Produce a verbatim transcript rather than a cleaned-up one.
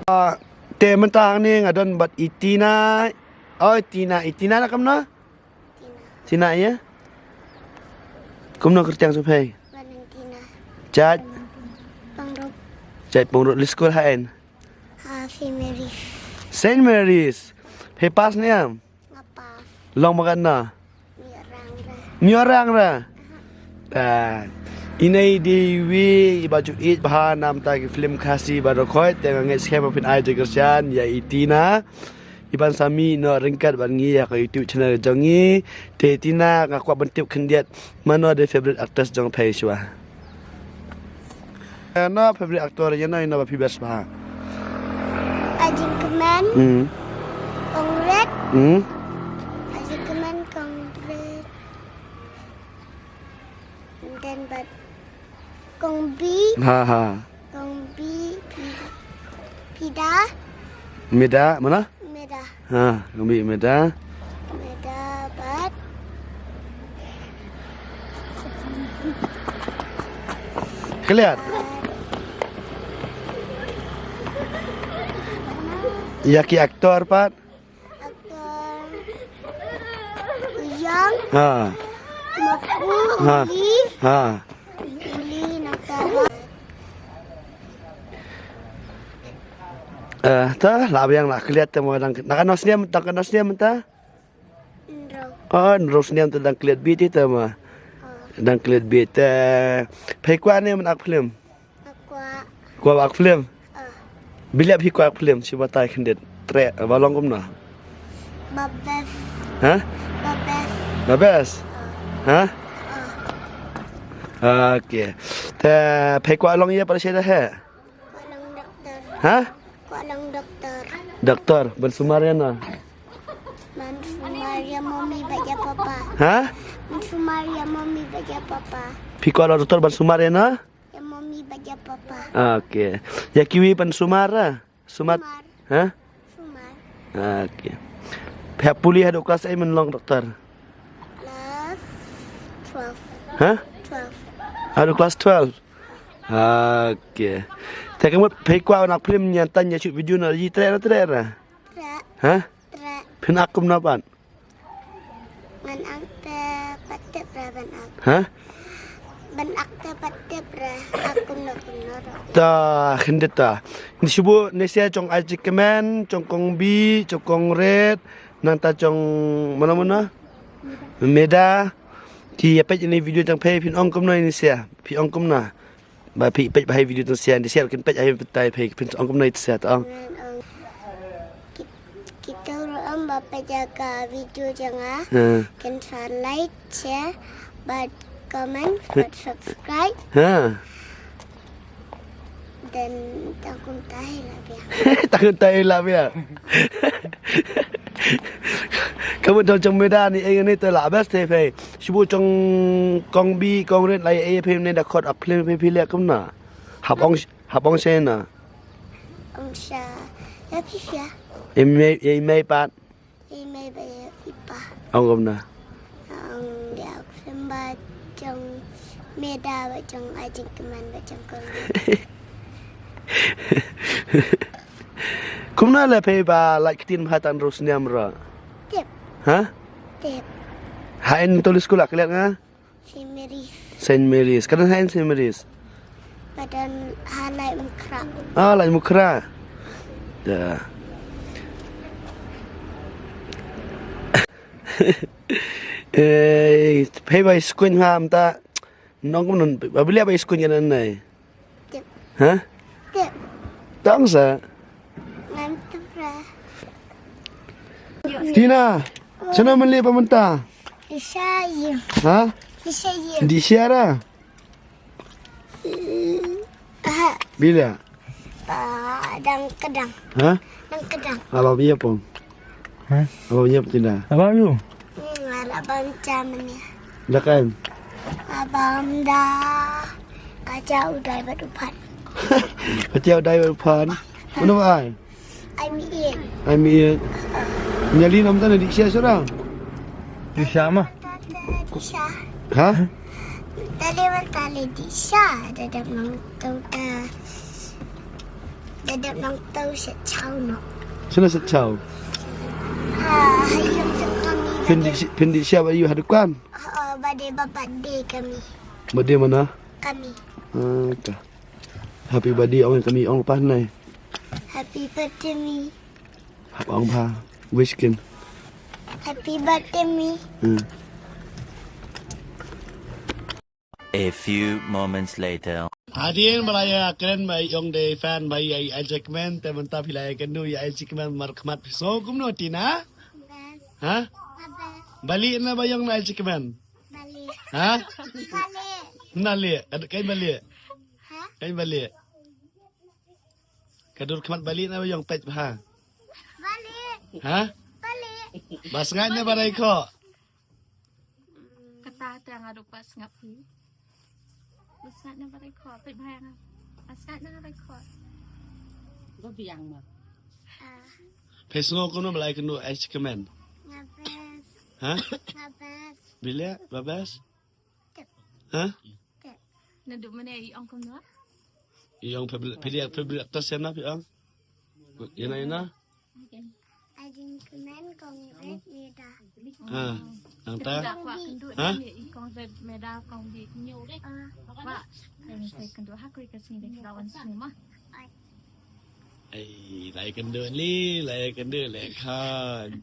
Ah, te mynta hangne nga don bad i Tina. Oh, i Tina, i Tina na kumno? Tina. Tina ïa? Kumno kyrteng jong phi? Valentina. Jait? Pynrut. Jait Pynrut, leit skul haei? Ha Saint Mary's. Saint Mary's. Phi pass ne em? Nga pass. Long ba katno? Mihrang ra. Mihrang ra. Ah, ine i dei iwei iba ju ïeit bha namta ki film Khasi baroh khoit, te nga ngeit skhem ba phin ai jingkyrkhu ïa i Tina. Iban sa mih noh ryngkat bad ngi ïa ka YouTube channel jong ngi. Te Tina, nga kwah ban tip khyndiat, mano dei favorite actress jong phi shuwa? Ïano favorite actor, ïano, ïano ba phi best bha? Ajin Kmen. Hmm. Kong Red. Hmm. Ajin Kmen, Kong Red. And then bad Kong Bi. Ha, ha. Kong Bi, Pi-, Pida. Meda, mano? Meda. Ha, Kong Bi, Meda. Meda bad. Klet. Ïa ki actor pat. Actor Yang. Ha. Maku. Ha. Uli. Ha. Uli nangta. Eh, ta la biang la klet te mo dang, dang katno snem, dang katno snem ta? Hynriew. Oh, hynriew snem te dang klet bit te mo. Oh. Dang klet bit te. Phi kwah ne ban act film? Kwah. Kwah ba act film? Ah. Balei phi kwah act film, shu batai khyndiat. Treh, ba long kumno? Ba best. Ha? Ba best. Ba best? Ah. Ha? Ah. Okay. Te phi kwah long ïa para sha da he? Kwah long doktor. Ha? Kwah long doktor. Doktor, ban sumar ïano? Ban sumar ïa mommy bad ïa papa. Ha? Ban sumar ïa mommy bad ïa papa. Phi kwah long doktor ban sumar ïano? Ïa mommy bad ïa papa. Okay. Ïa kiwei phin sumar ra? Sumar. Sumar. Ha? Sumar. Okay. Phi hap pule haduh klas ei ban long doktor? Klas twelve. Ha? Twelve. Haduh klas twelve. Okay. Te ka mut phi kwah ban act film, ngan tan ïa shoot video na ri, treh na treh ra? Treh. Ha? Treh. Phin act kumno pat? Ban act te pat tip ra ban act. Ha? Ban act te pat tip ra act kumno kumno ra. Ta khyndiat ta. Ni shu buh ne sia jong Ajin Kmen, jong Kong Bi, jong Kong Red, nangta jong mano mano? Meda. Ki ïa peit ïa ine i video jong phi, phin ong kumno ine sia? Phi ong kumno? Ba phi peit ba ha i video tang sia, ine sia kin peit ha i, peit ha i, phi phin ong kumno ine sia ta ong. Ngan ong. Ki-, kita ruh ong ba peit ïa ka video jong nga. Ha. Kin sa like, share, bad comment, bad subscribe. Ha. Then tang kumta hi la biang. Tang kumta hi la biang. Ka mut jong, jong Meda ni, eh, ni te la best te phi. Shu buh jong Kong Bi, Kong Red la, eh, phi ne da khot act film phi, phi leh kumno? Hap ong, hap ong sha na. Ong sha. Ïa phi phi ïa. Ïa i mei, ïa i mei pat. Ïa i mei bad ïa i pa. Ong kumno? Ong ïa film ba jong Meda, ba jong Ajin Kmen, ba jong Kong Red. Kumno leh phi ba lait ktien bha tang hynriew snem ruh? Tip. Ha? Tip. Haei to leit skul, la klet nga? Saint Mary's. Saint Mary's. Ka don haei Saint Mary's? Ka don ha Laitumkhrah. Ah, Laitumkhrah. Da. Eh, phi ba i skwin ha mynta. Nong kum non, ba balei ba i skwin ïa nai? Tip. Ha? Tip. Tang sa. Ngam tip ra. Tina, shano men leit ba mynta? Di sha ïing. Ha? Di sha ïing. Di sha ra? Ha. Bila? Ba dang kdang. Ha? Dang kdang. Aba ïa pom. Ha? Aba ïa pom Tina. Aba ïa. Hmm, aba bam jam ni. Da kan? Aba bam da. Ka jaw u dai bad u phan. Ka jaw u dai bad u phan. Mano ba ai? Ai mi ïeit. Ai mi ïeit. Nyali nam tane di sia sura. Di sia ma? Disha. Ha? Tali wan tali disha. Dadap nang tu da. Dadap nang tu sa chau no. Sina sa chau. Ha, hayum tu kami. Pindi pindi sha ba yu hadukan. Ha, bade baba de kami. Bade mana? Kami. Ah, ka. Happy birthday ong kami ong pa nai. Happy birthday me. Hap ong pa. Wish kin. Happy birthday me. Hmm. A few moments later. Hadien ba la ïa kren ba ïong dei fan ba ïa ai jekmen te mynta phi la ïa kynduh ïa ai jekmen markhmat phi so kumno Tina? Best. Ha? Best. Bali na ba ïong na ai jekmen. Bali. Ha? Bali. Na li, kai bali. Ha? Kai bali. Ka dur khmat bali na ba ïong peit bha. Bali. Ha? Bali. Ba sngaid na ba rai kho. Kata te nga duk ba sngap hi. Ba sngaid na ba rai kho, peit bha nga. Ba sngaid na ba rai kho. Ba biang ma. Ah. Phi sngew kumno ba la ïa kynduh ai jekmen? Nga best. Ha? Nga best. Bili ba best? Tip. Ha? Tip. Naduh mynne i ong kumno? I ong phi bili phi bili actor sien na phi ong. Ina ina. Ai jekmen kong Red Meda. Ha. Nang ta. Ha? I kong Red Meda kong bi. Ah. Wa. Ai sa kynduh ha kri ka sngi da ka wan sngi ma. Ai. Ai, lai kynduh li, lai kynduh le khan.